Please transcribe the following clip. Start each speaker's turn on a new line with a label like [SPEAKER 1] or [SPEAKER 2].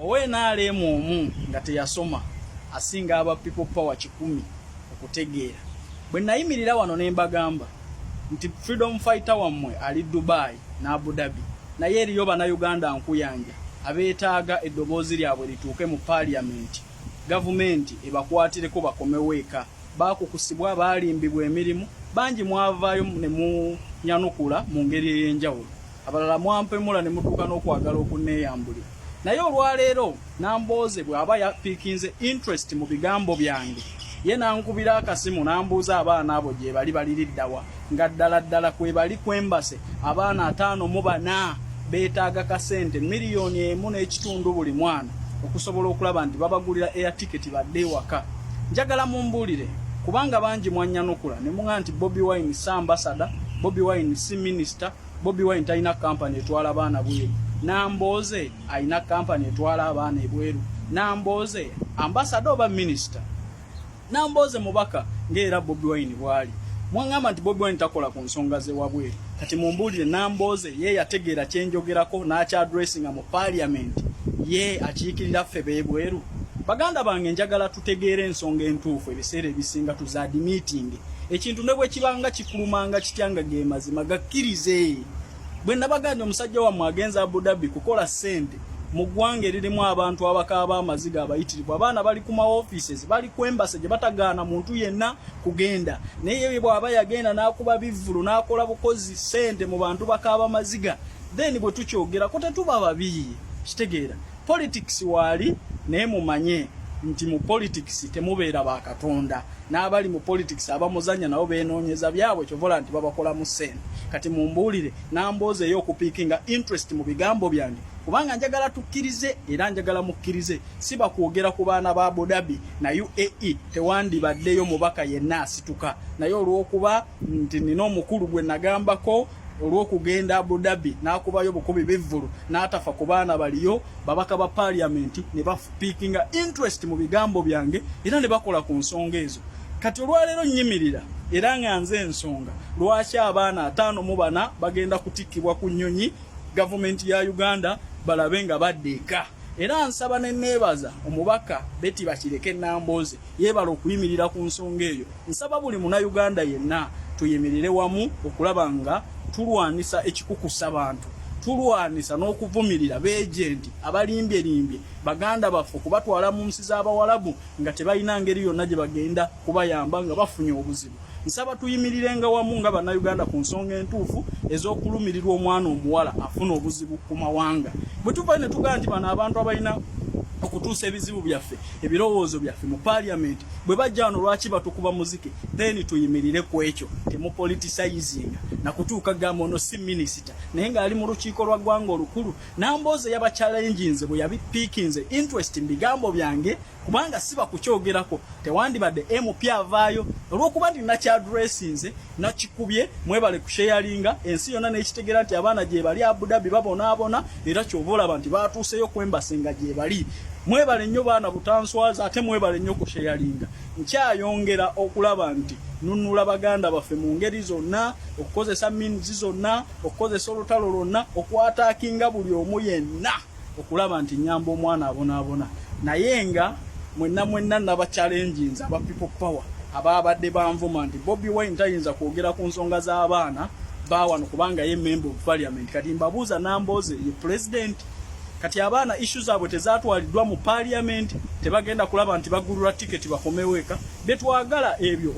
[SPEAKER 1] Owa NRM omu nga teyasoma asinga aba People Power 100 okutegeera. Bwe nayimirira wano ne mbagamba nti freedom fighter wammwe ali Dubai ne Abu Dhabi, naye eriyo Bannayuganda nkuyanja abeetaaga eddoboozi lyabwe lituuke mu Parliament, gavumenti ebakwatireko bakomewo eka. Baakukusibwa, baalimbibwa emirimu, bangi mwavaayo ne munyanukula mu ngeri ey'enjawulo. Abalala mwampemula ne mutuuka n'okwagala okunneeyambulira. Naye olwaleero Nambooze bw'aba yapiikinze interest mu bigambo byange, ye n'ankubira akasimu n'ambuuza abaana abo gyebali baliriddawa, nga ddala ddala kwebali ku embassy abaana 54 beetaaga kasente 1.5 miliyoni buli mwana okusobola okulaba nti babagulira air ticket badde ewaka. Njagala mumbuulire, kubanga bangi mwannyanukula ne muŋŋamba nti Bobi Wine si ambassador, Bobi Wine si minisita, Bobi Wine talina kampani etwala baana bweru. Nambooze alina kampani etwala abaana ebweru. Nambooze ambassador oba minisita? Nambooze mubaka ng'era Bobi Wine bw'ali. Mwaŋŋamba nti Bobi Wine takola ku nsonga ze wabweru. Kati mumbuulire, Nambooze ye yategeera kyenjogerako n'akyaddressinga mu Parliament, ye akiikirira ffe b'ebweru? Baganda bange, njagala tutegeere ensonga entuufu. Ebiseera ebisinga tuzaadmittinge ekintu ne bwe kibanga kikulumanga kitya, nga ge mazima gakkirize. Bwe nabagambye omusajja wammwe agenza Abu Dhabi kukola ssente mu ggwanga eririmu abantu abakaaba amaziga abayitirivu, abaana bali ku maoffices, bali ku embassy gye batagaana muntu yenna kugenda, naye ye bw'aba yagenda n'akuba bivvulu n'akola bukozi ssente mu bantu bakaaba maziga, then bwe tukyogerako tetuba babi. Kitegeera politics waali, naye mumanye nti mu politics temubeera bakatonda, n'abali mu politics abamuzanya nabo beenoonyeza byabwe, kyovola nti babakolamu ssente. Kati mumbuulire, Nambooze ey'okupickinga interest mu bigambo byange, kubanga njagala tukkirize era njagala mukkirize, si bakwogera ku baana ba Abu Dhabi na UAE tewandibaddeyo mubaka yenna asituka, naye olw'okuba nti nina omukulu gwe nagambako olw'okugenda Abu Dhabi n'akubayo bukubi bivvulu n'atafa ku baana baliyo, babaka ba Parliament ne bapickinga interest mu bigambo byange era ne bakola ku nsonga ezo. Kati olwaleero nnyimirira era nga nze ensonga lwaki abaana 54 bagenda kutikkibwa ku nnyonyi gavumenti ya Uganda balabe nga badda eka. Era nsaba ne neebaza omubaka Betty Bakireke Nambooze, yeebala okuyimirira ku nsonga eyo. Nsaba buli Munnayuganda yenna tuyimirire wamu okulaba nga tulwanisa ekikukusa bantu, tulwanisa n'okuvumirira ba agent abalimbye-limbye baganda baffe okubatwala mu nsi z'Abawalabu nga tebalina ngeri yonna gye bagenda kubayamba nga bafunye obuzibu. Nsaba tuyimirirenga wamu nga Bannayuganda ku nsonga entuufu ez'okulumirirwa omwana omuwala afuna obuzibu ku mawanga. Bwe tuvayo ne tugamba nti bano abantu abalina okutuusa ebizibu byaffe, ebirowoozo byaffe mu Parliament, bwe bajja wano lwaki batukuba muziki? Then tuyimirire ku ekyo. Temupoliticizinga nakutuuka gamba ono si minisita naye ng'ali mu lukiiko lwa ggwanga olukulu. Nambooze yabachallenginze bwe yabipickinze interest mu bigambo byange, kubanga siba kukyogerako tewandibadde MP avaayo. Olw'okuba nti nakyaddressinze, nakikubye, mwebale kusharinga ensi yonna n'ekitegeera nti abaana gye bali Abu Dhabi babonaabona, era kyova olaba nti batuuseyo ku embassy nga gye bali. Mwebale nnyo baana butanswaza, ate mwebale nnyo kusharinga. Nkyayongera okulaba nti nunula baganda baffe mu ngeri zonna, okukozesa means zonna, okukozesa olutalo lwonna, okwattackinga buli omu yenna okulaba nti nyamba omwana abonaabona. Naye nga mwenna mwenna nabachallenginze aba People Power ababadde banvuma nti Bobi Wine tayinza kwogera ku nsonga z'abaana bawano kubanga ye member of Parliament. Kati mbabuuza, Nambooze ye president? Kati abaana issue zaabwe tezatwaliddwa mu Parliament? Tebagenda kulaba nti bagulula tiketi bakomewo eka? Byetwagala ebyo.